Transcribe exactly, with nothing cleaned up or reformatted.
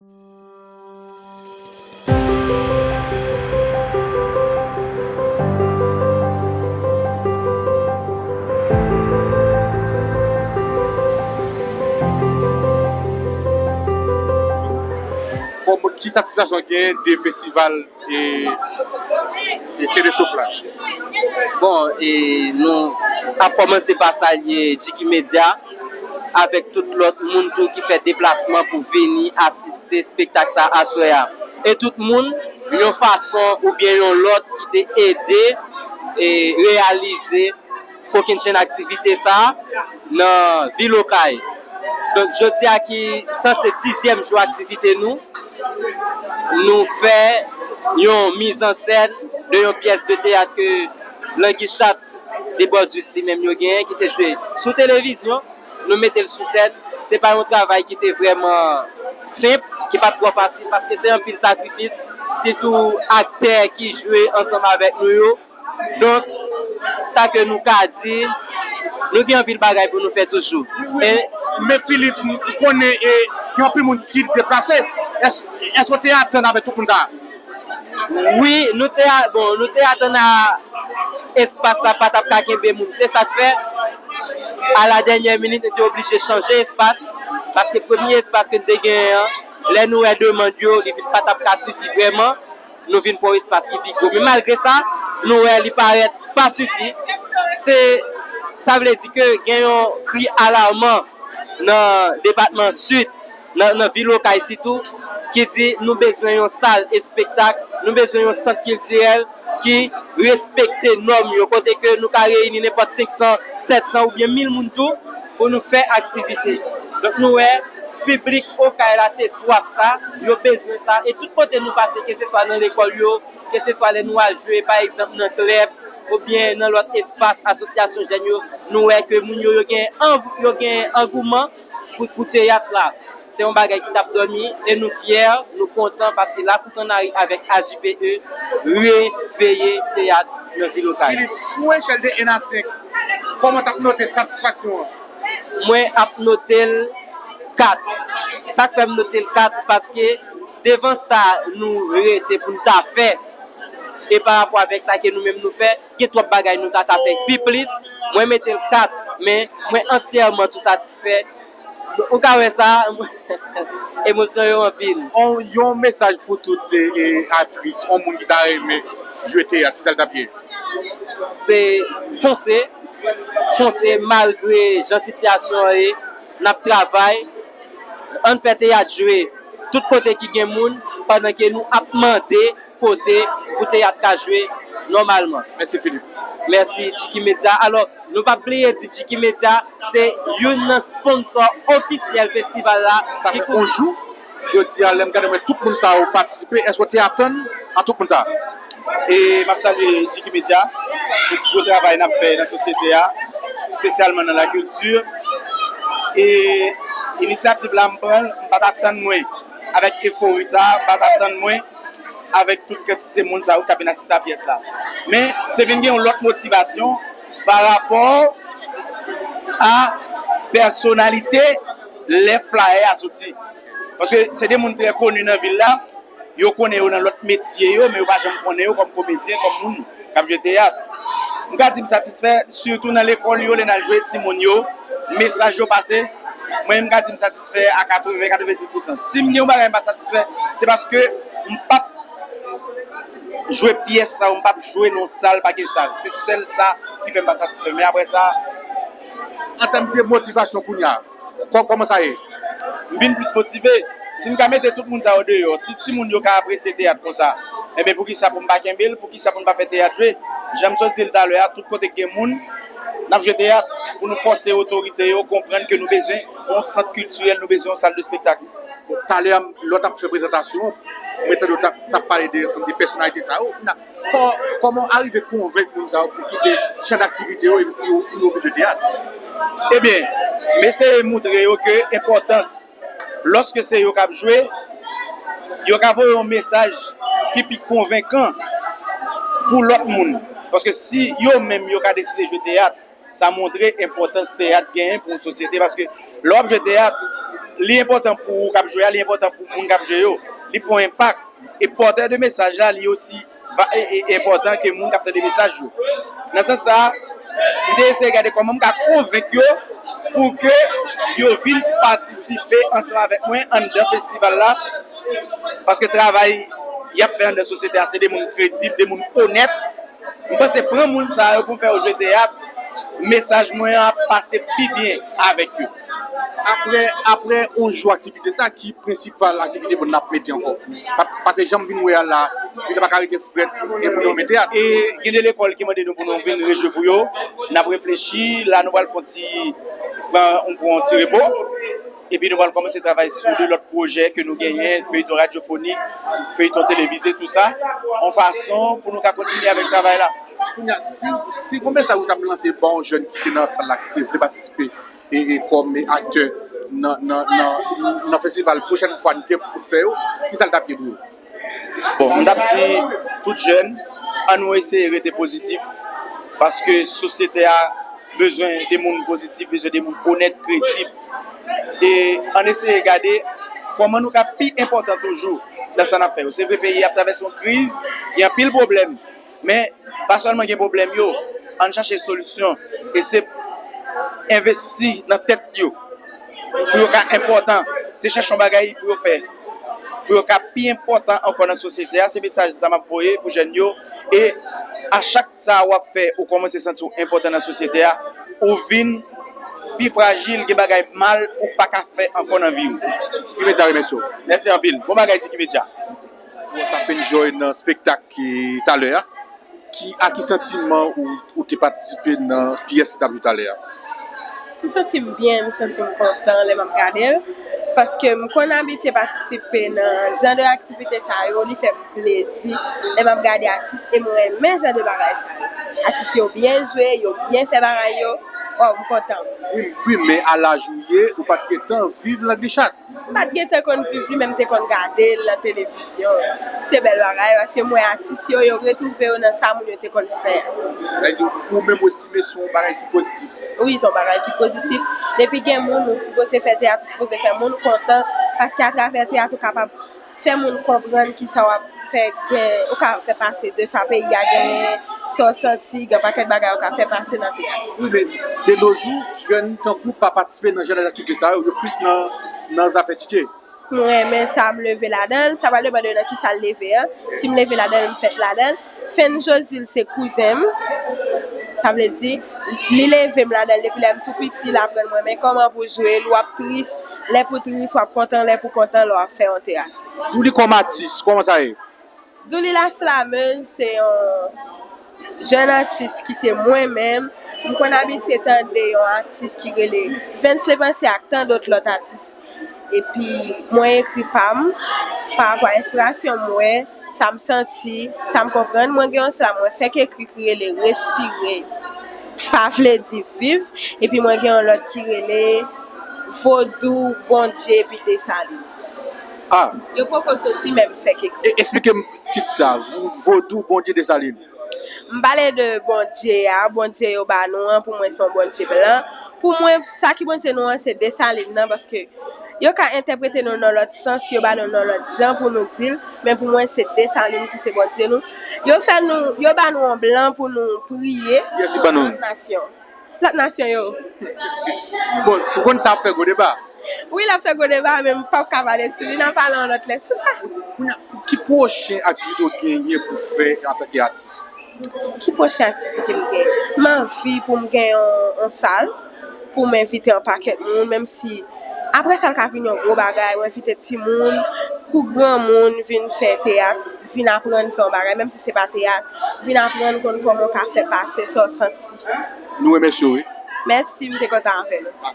Kòm ki satisfaksyon w gen de festival e, e Se de Souf la? Bon, e nou ap kòmanse pa salye Jiki Media avèk tout lòt moun tou ki fè deplasman pou vini asiste espektak sa aswè a. E tout moun, yon fason oubyen yon lòt, ki te ede e reyalize kokennchenn aktivite sa a nan vil Okay. Donk, jodi a ki sanse dizyèm jou aktivite nou, nou fè yon mizansèn de yon pyès de teyat ke Langi Chat Debòdis li menm yo genyen, ki te jwe sou televizyon. Nou mete l sou sèn. Se pa yon travay ki te vrèman senp, ki pa t twò fasil, paske se anpil sakrifis, sitou aktè ki jwe ansanm avèk nou yo. Donk, sa ke nou ka di, nou gen anpil bagay pou nou fè toujou. E men Philippe, m konnen e gen anpil moun ki deplase. Èske, èske w te atann avèk tout moun sa a? Wi, nou te a-, bon, nou te atann a espas la pa t ap ka kenbe moun. Se sa k fè, a la dènyè minit, nou te oblije chanje espas, paske premye espas ke nou te genyen an, lè nou wè demann yo, li vin pa t ap ka sifi vrèman, nou vin pran yon espas ki pi gwo. Men malgre sa, nou wè li parèt pa sifi. Se, sa vle di ke gen yon kri alaman nan depatman Sid, nan, nan vil Okay sitou, ki di nou bezwen yon sal espektak, nou bezwen yon sant kiltirèl ki respekte nòm yo, kote ke nou ka reyini nenpòt senk san, sèt san oubyen mil moun tou pou nou fè aktivite. Donk, nou wè piblik Okay la te swaf sa, yo bezwen sa, e tout kote nou pase, keseswa nan lekòl yo, keseswa lè nou al jwe, pa egzanp, nan klèb oubyen nan lòt espas, asosyasyon jèn yo, nou wè ke moun yo, yo gen anv-, yo gen angouman pou, pou teyat la. Se yon bagay ki t ap dòmi e nou fyè, nou kontan paske Lakou Kannari avèk A J P E reveye teyat nan vil Okay. Philippe, sou echèl de en a senk, kòman w t ap note satisfaksyon an? Mwen ap note l kat. Sa k fè m note l kat, paske devan sa nou rete pou n ta fè, e pa rapò avèk sa ke nou menm nou fè, gen twòp bagay nou ta ka fè pi plis. Mwen mete l kat, men mwen antyèman tou satisfè. Ou ka wè sa, emosyon yo anpil. On, yon mesaj pou tout, e, e, aktris, on moun ki ta renmen jwe teyat, kisa l t ap ye? Se fonse, fonse malgre jan sitiyasyon an ye, n ap travay, ann fè teyat jwe tout kote ki gen moun, pandan ke nou ap mande kote pou teyat ka jwe nòmalman. Mèsi, Philippe. Mèsi, Jiki Media. Alò, nou p ap bliye di Jiki Media se youn nan sponsò ofisyèl festival la. Sa fè on jou, jodi a, lè m gade, mwen, tout moun sa yo patisipe. Èske w te atann a tout moun sa? E m ap salye Jiki Media pou gwo travay n ap fè nan sosyete a, espesyalman nan lakilti. E inisyativ la, m pran l, m pa t atann mwen avèk efori sa, m pa t atann mwen avèk tout kantite moun sa yo k t ap vin asiste a pyès la. Men, te vin gen yon lòt motivasyon pa rapò a pèsonalite lè flayè a soti. Paske se de moun trè koni nan vil la, yo konnen yo nan lòt metye yo, men yo pa janm konnen yo kòm komedyen, kòm moun k ap jwe teyat. M ka di m satisfè, sitou nan lekòl yo, lè n al jwe timoun yo, mesaj yo pase, mwen, m ka di m satisfè a katreven, katrevendiz pousan. Si m gen yon bagay m pa satisfè, se paske m p ap jwe pyès sa yo, m p ap jwe nan yon sal, pa gen sal. Se sèl sa ki fè m pa satisfè. Men apre sa, an tèm de motivasyon kounye a, kò-, kòman sa ye? M vin plis motive. Si m ka mete tout moun sa yo deyò, si timoun yo ka apresye teyat konsa, enben, poukisa pou m pa kenbe l? Poukisa pou n pa fè teyat jwe? Jan m sot di l talè a, tout kote k gen moun, n ap jwe teyat pou nou fòse otorite yo konprann ke nou bezwen yon sant kiltirèl, nou bezwen yon sal de espektak. Talè a, lè w t ap fè prezantasyon an, mwen tande w t ap, t ap pale de ansanm de pèsonalite sa yo. Kò-, kòman w arive konvenk moun sa yo pou kite chan daktivite yo e pou yo, pou yo vin jwe teyat? Ebyen, m eseye moutre yo ke enpòtans, lòske se yo k ap jwe, yo ka voye yon mesaj ki pi konvenkan pou lòt moun. Paske si yo menm yo ka deside jwe teyat, sa montre enpòtans teyat genyen pou yon sosyete. Paske lè w ap jwe teyat, Li enpòtan pou ou k ap jwe a, li enpòtan pou moun k ap jwe yo. Li fè yon enpak. E pòtè de mesaj la, li osi va, e, e, enpòtan ke moun k ap tande mesaj yo. Nan sans sa a, m te eseye gade kòman m ka konvenk yo pou ke yo vin patisipe ansanm avèk mwen anndan festival la, paske travay y ap fè anndan sosyete a, se de moun kredib, de moun onèt. M panse pran moun sa yo pou m fè yo jwe teyat, mesaj mwen an ap pase pi byen avèk yo. Apre, apre yon jou aktivite sa, ki prensipal aktivite moun n ap mete ankò? Pa- Paske jan m vin wè a la, yo pa ka rete frèt, gen pou yo mete a. E gen de lekòl ki mande nou pou nou vin rejwe pou yo. N ap reflechi, la nou pral fè yon ti, pran, pran yon ti repo. Epi nou pral kòmanse travay sou de lòt pwojè ke nou genyen, feyton radyofonik, feyton televize, tou sa, yon fason pou nou ka kontinye avèk travay la. Kounye a, si, si gon mesaj ou t ap lanse ba yon jèn ki te nan sal la, ki te vle patisipe e, e kòm aktè nan, nan, nan, nan festival pwochèn fwa n gen pou n fè yo, ki sa l t ap ye pou yo? Bon, m t ap di tout jèn, ann nou eseye rete pozitif, paske sosyete a bezwen de moun pozitif, bezwen de moun onèt, kredib. E ann eseye gade kòman nou ka pi enpòtan toujou nan sa n ap fè yo. Se vre, peyi a ap travèse yon kriz, gen anpil pwoblèm, men pa sèlman gen pwoblèm yo, ann chache solisyon e se envesti nan tèt yo pou yo ka enpòtan. Se chèche yon bagay pou yo fè, pou yo ka pi enpòtan ankò nan sosyete a. Se mesaj sa m ap voye pou jèn yo. E a chak sa w ap fè, ou kòmanse santi w enpòtan nan sosyete a, ou vin pi frajil, gen bagay mal ou pa ka fè ankò nan vi w. Diki Medya remèsye w. Mèsi anpil. Bon bagay, Diki Medya. Ou t ap enjoy nan spektak ki talè a. Ki, a ki santiman ou, ou te patisipe nan pyès ki t ap jwe talè a? M santi m byen, m santi m kontan lè m ap gade l, paske m konn abitye patisipe nan jan de aktivite sa yo, li fè m plezi lè m ap gade atis e m renmen jan de bagay sa yo. Atis yo byen jwe, yo byen fè bagay yo, waw, m kontan. Wi, wi, men a laj ou ye, ou pa t gentan viv Langlichat. M pa t gentan konn viv li, men m te konn gade l nan televizyon. Se bèl bagay, paske m wè atis yo, yo retwouve yo nan sa moun yo te konn fè a. Sa vle di, pou ou menm, ou estime se yon bagay ki pozitif? Wi, se yon bagay ki pozitif. Depi gen moun, ou sipoze fè teyat, ou sipoze fè moun kontan, paske atravè teyat, ou kapab fè moun konprann kisa w ap fè gen, ou ka fè pase de sa peyi a genyen, sa w santi, gen pakèt bagay ou ka fè pase nan teyat. Wi, men de nos jours, jèn tankou w pa patisipe nan jan de aktivite sa yo, yo plis nan, nan zafè DJ. M renmen sa, m leve ladan l, sa pral depann de nan kisa l leve an. Si m leve ladan l, m fèt ladan l. Fen Jozil se kouzen m. Sa vle di, li leve m ladan l depi lè m tou piti, l aprann mwen men kòman pou jwe l, w ap tris. Lè pou tris, w ap kontan, lè pou kontan, lè w ap fè yon teyat. Douly kòm atis, kòman sa ye? Douly Laflameuse se yon jèn atis ki se mwen menm. M konn abitye tande yon atis ki rele Vens Lepansier ak tan dòt lòt atis. Epi mwen ekri pa m, pa rapò a enspirasyon m wè, sa m santi, sa m konprann. Mwen gen yon slam mwen fèk ekri ki rele Respire, pa vle di viv. Epi mwen gen yon lòt ki rele Vodou, Bondye epi Desalin. Ah. Yo poko soti, men m fèk ekri. E- Eksplike m tit sa, Vo- Vodou, Bondye, Desalin. M pale de Bondye a, Bondye yo ba nou an, pou mwen se yon Bondye blan. Pou mwen, sa ki Bondye nou an, se Desalin nan, paske yo ka entèprete nou nan lòt sans, yo ba nou nan lòt jan pou nou di l, men pou mwen, se Desalin ki se Bondye nou. Yo fè nou, yo ba nou yon blan pou nou priye. Kiyès ki ban nou? Lòt nasyon. Lòt nasyon yo. Bon, si w konn sa ap fè gwo deba. Wi, l ap fè gwo deba, men m p ap ka pale sou li, n a pale yon lòt lè sou sa. Kounye a, ki pwochen aktivite w genyen pou fè antanke atis? Ki pwochen aktivite m gen? M anvi pou m gen yon, yon sal, pou m envite yon pakèt moun, menm si apre sa l ka vin yon gwo bagay, m envite timoun kou granmoun vin fè teyat, vin aprann fè yon bagay, menm si se pa teyat, vin aprann konn kòman w ka fè pase sa w santi. Nou remèsye w, wi. Mèsi, m te kontan avè nou.